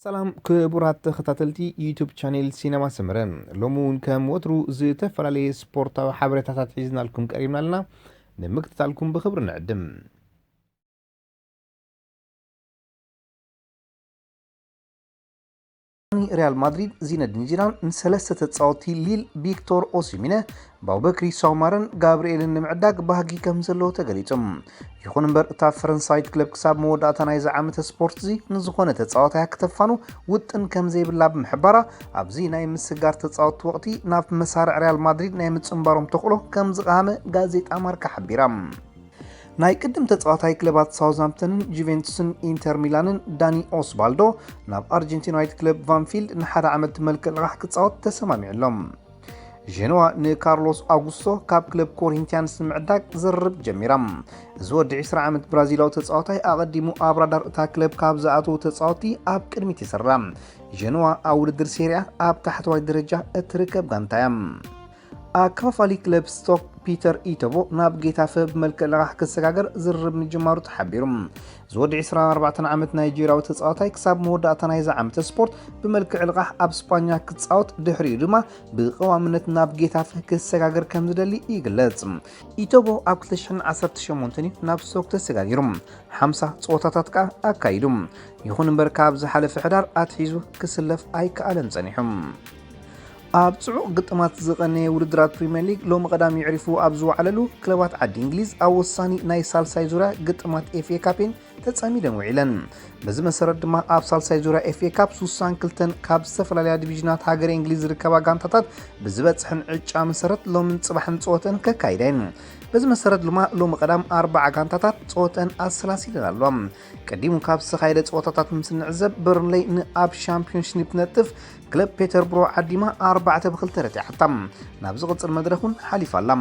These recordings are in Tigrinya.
ሰላም ክቡራት ተኸታተልቲ ዩቱብ ቻኔል ሲነማ ሰመረ፣ ሎሚ እውን ከም ወትሩ ዝተፈላለየ ስፖርታዊ ሓበሬታታት ሒዝናልኩም ቀሪብና ኣለና። ንምክትታልኩም ብኽብሪ ንዕድም። ሪያል ማድሪድ ዚነዲን ዚዳን ንሰለስተ ተጻወትቲ ሊል ቪክቶር ኦሲሚነ፣ ባውበክሪ ሳውማረን ጋብርኤልን ንምዕዳግ ባህጊ ከም ዘለዎ ተገሊጹ። ይኹን እምበር እታ ፈረንሳዊት ክለብ ክሳብ መወዳእታ ናይዚ ዓመተ ስፖርት እዚ ንዝኾነ ተጻዋታይ ክተፋኑ ውጥን ከም ዘይብላ ብምሕባራ፣ ኣብዚ ናይ ምስጋር ተጻወትቲ ወቕቲ ናብ መሳርዕ ሪያል ማድሪድ ናይ ምጽንባሮም ተኽእሎ ከም ዝቐሃመ ጋዜጣ ማርካ ሓቢራ። ናይ ቅድም ተጻዋታይ ክለባት ሳውዝሃምፕተንን ጁቬንቱስን ኢንተር ሚላንን ዳኒ ኦስባልዶ ናብ ኣርጀንቲናዊት ክለብ ቫንፊልድ ንሓደ ዓመት ብመልክዕ ልቓሕ ክጻወት ተሰማሚዑ ኣሎ። ጀኖዋ ንካርሎስ ኣጉስቶ ካብ ክለብ ኮሪንቲያንስ ንምዕዳግ ዝርርብ ጀሚራ። እዚ ወዲ ዕስራ ዓመት ብራዚላዊ ተጻዋታይ ኣቐዲሙ ኣብ ራዳር እታ ክለብ ካብ ዝኣተዉ ተጻወትቲ ኣብ ቅድሚት ይስራ። ጀኖዋ ኣብ ውድድር ሴሪያ ኣብ ታሕተዋይ ደረጃ እትርከብ ጋንታ እያ። ኣከፋፋሊ ክለብ ስቶክ ፒተር ኢቶቦ ናብ ጌታፈ ብመልክዕ ልቓሕ ክሰጋገር ዝርርብ ምጅማሩ ተሓቢሩ። ዝወዲ ዕስራን ኣርባዕተን ዓመት ናይጀርያዊ ተጻዋታይ ክሳብ መወዳእታ ናይዚ ዓመተ ስፖርት ብመልክዕ ልቓሕ ኣብ ስጳኛ ክጻወት፣ ድሕሪኡ ድማ ብቐዋምነት ናብ ጌታፈ ክሰጋገር ከም ዝደሊ ይግለጽ። ኢቶቦ ኣብ ክልተ ሽሕን ዓሰርተ ሸሞንተን እዩ ናብ ስቶክ ተሰጋጊሩ። ሓምሳ ጸወታታት ከኣ ኣካይዱ። ይኹን እምበር ካብ ዝሓለፈ ሕዳር ኣትሒዙ ክስለፍ ኣይከኣለን ጸኒሑ። ኣብ ጽዑቕ ግጥማት ዝቐነየ ውድድራት ፕሪምየር ሊግ ሎሚ ቀዳም የዕሪፉ ኣብ ዝወዓለሉ፣ ክለባት ዓዲ እንግሊዝ ኣብ ወሳኒ ናይ ሳልሳይ ዙርያ ግጥማት ኤፍኤ ካፕ እየን ተጸሚደን ውዒለን። በዚ መሰረት ድማ ኣብ ሳልሳይ ዙርያ ኤፍኤ ካፕ ሱሳን ክልተን ካብ ዝተፈላለያ ዲቪዥናት ሃገረ እንግሊዝ ዝርከባ ጋንታታት ብዝበጽሐን ዕጫ መሰረት ሎምን ጽባሕን ጸወተን ከካይዳ እየን። በዚ መሰረት ድማ ሎሚ ቀዳም ኣርባዓ ጋንታታት ጸወተን ኣሰላሲለን ኣለዋ። ቀዲሙ ካብ ዝተኻየደ ጸወታታት ምስ እንዕዘብ፣ በርንሌይ ንኣብ ሻምፒዮንሺፕ ነጥፍ ክለብ ፔተርብሮ ዓዲማ ኣርባዕተ ብክልተ ረቲዓታ። ናብ ዝቕጽል መድረኽ እውን ሓሊፋ ኣላ።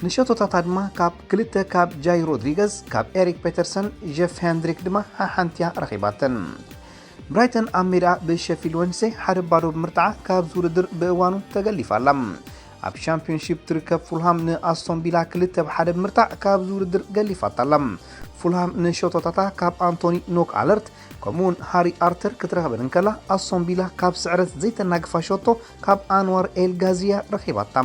ንሸቶታታ ድማ ካብ ክልተ ካብ ጃይ ሮድሪገዝ፣ ካብ ኤሪክ ፔተርሰን፣ ጀፍ ሄንድሪክ ድማ ሓሓንቲያ ረኺባተን። ብራይተን ኣብ ሜዳ ብሸፊልድ ዌንስደይ ሓደ ባዶ ብምርታዓ ካብዚ ውድድር ብእዋኑ ተገሊፋ ኣላ። ኣብ ሻምፒዮንሺፕ ትርከብ ፉልሃም ንኣስቶን ቪላ ክልተ ብ ሓደ ብምርታዕ ካብዚ ውድድር ገሊፋታ ኣላ። ፉልሃም ንሸቶታታ ካብ ኣንቶኒ ኖክ ኣለርት ከምኡ እውን ሃሪ ኣርተር ክትረኽበን እንከላ፣ ኣስቶን ቪላ ካብ ስዕረት ዘይተናግፋ ሸቶ ካብ ኣንዋር ኤል ጋዚያ ረኺባታ።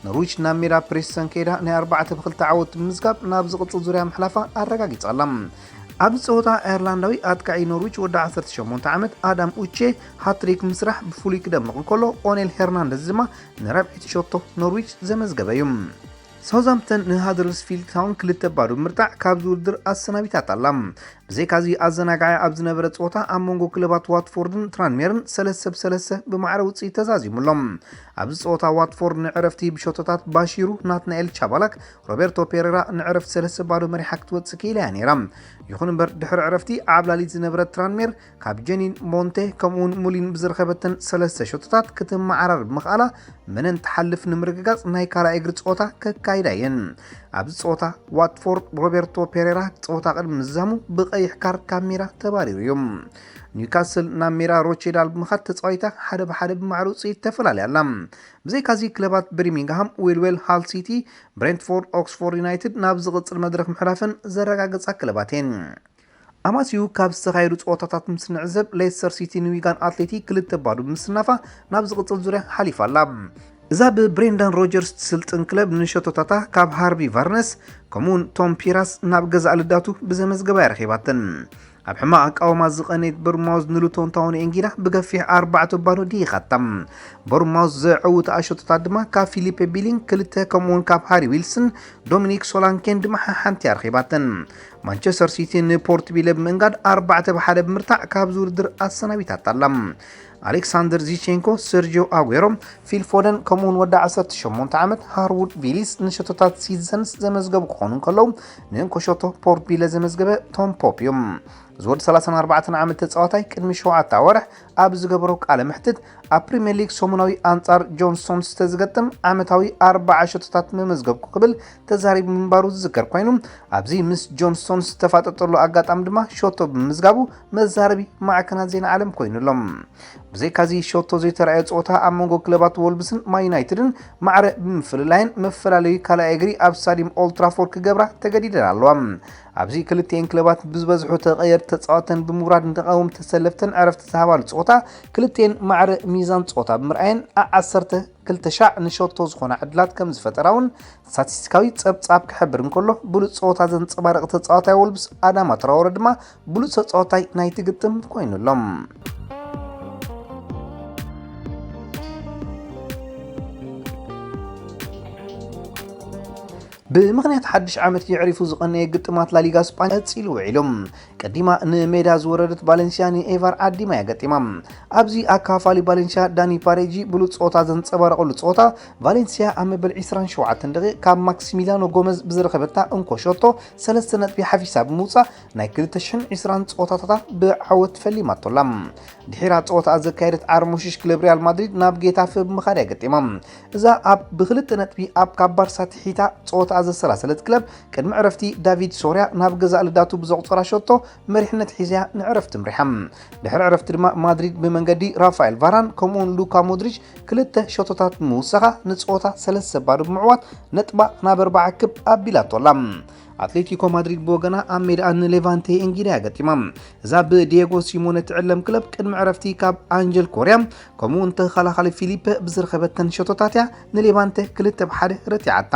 ኖርዊች ናብ ሜዳ ፕሬስተን ከይዳ ናይ ኣርባዕተ ብ ክልተ ዓወት ብምምዝጋብ ናብ ዝቕጽል ዙርያ ምሕላፋ ኣረጋጊጻ ኣላ። ኣብዚ ጸወታ ኣየርላንዳዊ ኣጥቃዒ ኖርዊች ወዲ ዓሰርተ ሸሞንተ ዓመት ኣዳም ኡቼ ሃትሪክ ምስራሕ ብፍሉይ ክደምቕ እንከሎ፣ ኦኔል ሄርናንደዝ ድማ ንራብዒቲ ሸቶ ኖርዊች ዘመዝገበ እዩ። ሳውዝሃምፕተን ንሃደርስፊልድ ታውን ክልተ ባዶ ብምርታዕ ካብዚ ውድድር ኣሰናቢታታ ኣላ። ብዘይካዚ ኣዘናጋዒ ኣብ ዝነበረ ጸወታ ኣብ መንጎ ክለባት ዋትፎርድን ትራንሜርን ሰለስተ ብ ሰለስተ ብማዕረ ውጽኢት ተዛዚሙ ኣሎ። ኣብዚ ጸወታ ዋትፎርድ ንዕረፍቲ ብሸቶታት ባሺሩ ናትናኤል ቻባላክ፣ ሮቤርቶ ፔሬራ ንዕረፍቲ ሰለስተ ባዶ መሪሓ ክትወጽእ ክኢላ እያ ነይራ። ይኹን እምበር ድሕሪ ዕረፍቲ ዓብላሊት ዝነበረት ትራንሜር ካብ ጀኒን ሞንቴ ከምኡውን ሙሊን ብዝረኸበተን ሰለስተ ሸቶታት ክትመዓራረብ ምኽኣላ መነን ትሓልፍ ንምርግጋጽ ናይ ካልኣይ እግሪ ጸወታ ከካይዳ እየን። ኣብዚ ጸወታ ዋትፎርድ ሮቤርቶ ፔሬራ ጸወታ ቅድሚ ምዝዛሙ ብቐይሕ ካርድ ካብ ሜዳ ተባሪሩ እዩ። ኒውካስል ናብ ሜዳ ሮቼዳል ብምኻድ ተጻዊታ ሓደ ብ ሓደ ብማዕረ ውጽኢት ተፈላለያ ኣላ። ብዘይካዚ ክለባት ብሪሚንግሃም፣ ዊልዌል፣ ሃል ሲቲ፣ ብሬንትፎርድ፣ ኦክስፎርድ ዩናይትድ ናብ ዝቕጽል መድረኽ ምሕላፈን ዘረጋገጻ ክለባት እየን። ኣማስዩ ካብ ዝተኻየዱ ጸወታታት ምስ ንዕዘብ፣ ሌስተር ሲቲ ንዊጋን ኣትሌቲክ ክልተ ባዶ ብምስናፋ ናብ ዝቕጽል ዙርያ ሓሊፋ ኣላ። እዛ ብብሬንዳን ሮጀርስ ትስልጥን ክለብ ንሸቶታታ ካብ ሃርቪ ቫርነስ ከምኡውን ቶም ፒራስ ናብ ገዛእ ልዳቱ ብዘመዝገባ እያ ረኺባተን። ኣብ ሕማቕ ኣቃውማ ዝቐነየት ቦርንማውዝ ንሉቶን ታውን ኣየንጊዳ ብገፊሕ ኣርባዕተ ባዶ ድይኻታ። ቦርንማውዝ ዘዕውታ ሸቶታት ድማ ካብ ፊሊፔ ቢሊንግ ክልተ ከምኡውን ካብ ሃሪ ዊልስን ዶሚኒክ ሶላንኬን ድማ ሓንቲ ኣርኺባተን። ማንቸስተር ሲቲ ንፖርት ቪለ ብምእንጋድ ኣርባዕተ ብ ሓደ ብምርታዕ ካብዚ ውድድር ኣሰናቢታታ ኣላ። ኣሌክሳንደር ዚቼንኮ፣ ሰርጂዮ ኣጉዌሮ፣ ፊል ፎደን ከምኡውን ወዲ ዓሰርተ ሸሞንተ ዓመት ሃርውድ ቪሊስ ንሸቶታት ሲቲዘንስ ዘመዝገቡ ክኾኑ እንከለዉ፣ ንእንኮ ሸቶ ፖርት ቪለ ዘመዝገበ ቶም ፖፕ እዩ። እዚ ወዲ ሰላሳን ኣርባዕተን ዓመት ተጻዋታይ ቅድሚ ሸውዓተ ኣዋርሕ ኣብ ዝገበሮ ቃለ መሕትት፣ ኣብ ፕሪምየር ሊግ ሰሙናዊ ኣንጻር ጆን ስቶንስ ዝተዝገጥም ዓመታዊ ኣርባዓ ሸቶታት መመዝገብኩ ክብል ተዛሪቡ ምንባሩ ዝዝከር ኮይኑ፣ ኣብዚ ምስ ጆን ስቶንስ ዝተፋጠጠሉ ኣጋጣሚ ድማ ሸቶ ብምምዝጋቡ መዛረቢ ማዕከናት ዜና ዓለም ኮይኑ ኣሎ። ብዘይካዚ ሸቶ ዘይተራእየ ጸወታ ኣብ መንጎ ክለባት ወልብስን ማን ዩናይትድን ማዕረ ብምፍልላየን መፈላለዩ ካልኣይ እግሪ ኣብ ስታዲየም ኦልድ ትራፎርድ ክገብራ ተገዲደን ኣለዋ። ኣብዚ ክልቲኤን ክለባት ብዝበዝሑ ተቐየርቲ ተጻወተን ብምውራድ ንተቓወምቲ ተሰለፍተን ዕረፍቲ ዝሃባሉ ጸወታ፣ ክልቲኤን ማዕረ ሚዛን ጸወታ ብምርኣየን፣ ኣ ዓሰርተ ክልተ ሻዕ ንሸቶ ዝኾና ዕድላት ከም ዝፈጠራ እውን ስታቲስቲካዊ ጸብጻብ ክሕብር እንከሎ፣ ብሉጽ ጸወታ ዘንጸባረቐ ተጻዋታይ ወልብስ ኣዳማ ትራወረ ድማ ብሉጽ ተጻዋታይ ናይቲ ግጥም ኮይኑ ኣሎ። ብምኽንያት ሓድሽ ዓመት የዕሪፉ ዝቐነየ ግጥማት ላሊጋ ስጳኛ ቀጺሉ ውዒሉ። ቀዲማ ንሜዳ ዝወረደት ቫሌንሲያ ንኤቫር ዓዲማ እያ ገጢማ። ኣብዚ ኣካፋሊ ቫሌንሲያ ዳኒ ፓሬጂ ብሉጽ ጸወታ ዘንጸባረቐሉ ጸወታ፣ ቫሌንሲያ ኣብ መበል ዕስራን ሸውዓተን ደቂቕ ካብ ማክሲሚሊያኖ ጎመዝ ብዝረኸበታ እንኮ ሸቶ ሰለስተ ነጥቢ ሓፊሳ ብምውጻእ፣ ናይ ክልተ ሽሕን ዕስራን ጸወታታታ ብዓወት ፈሊማቶ ኣላ። ድሒራ ጸወታ ዘካየደት ዓርሞሽሽ ክለብ ሪያል ማድሪድ ናብ ጌታፈ ብምኻድ እያ ገጢማ። እዛ ኣብ ብክልተ ነጥቢ ኣብ ካብ ባርሳ ትሒታ ጸወታ ዘሰላሰለት ክለብ፣ ቅድሚ ዕረፍቲ ዳቪድ ሶርያ ናብ ገዛእ ልዳቱ ብዘቑጸራ ሸቶ መሪሕነት ሒዛ ንዕረፍቲ ምሪሓ። ድሕሪ ዕረፍቲ ድማ ማድሪድ ብመንገዲ ራፋኤል ቫራን ከምኡውን ሉካ ሞድሪች ክልተ ሸቶታት ብምውሳኻ ንጸወታ ሰለስተ ባዶ ብምዕዋት ነጥባ ናብ ኣርባዓ ክብ ኣቢላቶ ኣላ። ኣትሌቲኮ ማድሪድ ብወገና ኣብ ሜዳኣ ንሌቫንቴ እንጊዳ እያ ገጢማ። እዛ ብዲየጎ ሲሞነ ትዕለም ክለብ ቅድሚ ዕረፍቲ ካብ ኣንጀል ኮርያ ከምኡውን ተኸላኻሊ ፊሊፐ ብዝረኸበተን ሸቶታት እያ ንሌቫንተ ክልተ ብ ሓደ ረቲዓታ።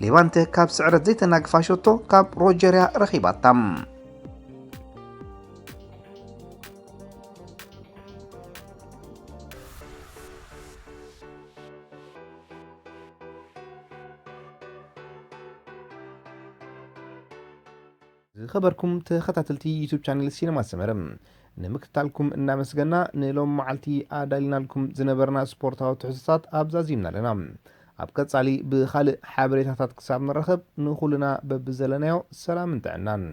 ሌቫንተ ካብ ስዕረት ዘይተናግፋ ሸቶ ካብ ሮጀርያ ረኺባታ። ዝኸበርኩም ተኸታተልቲ ዩቱብ ቻነል ሲነማ ሰመረ፣ ንምክትታልኩም እናመስገና፣ ንሎም መዓልቲ ኣዳሊናልኩም ዝነበርና ስፖርታዊ ትሕዝቶታት ኣብዛዚምና ኣለና። ኣብ ቀጻሊ ብኻልእ ሓበሬታታት ክሳብ ንራኸብ፣ ንኹልና በብዘለናዮ ሰላምን ጥዕናን።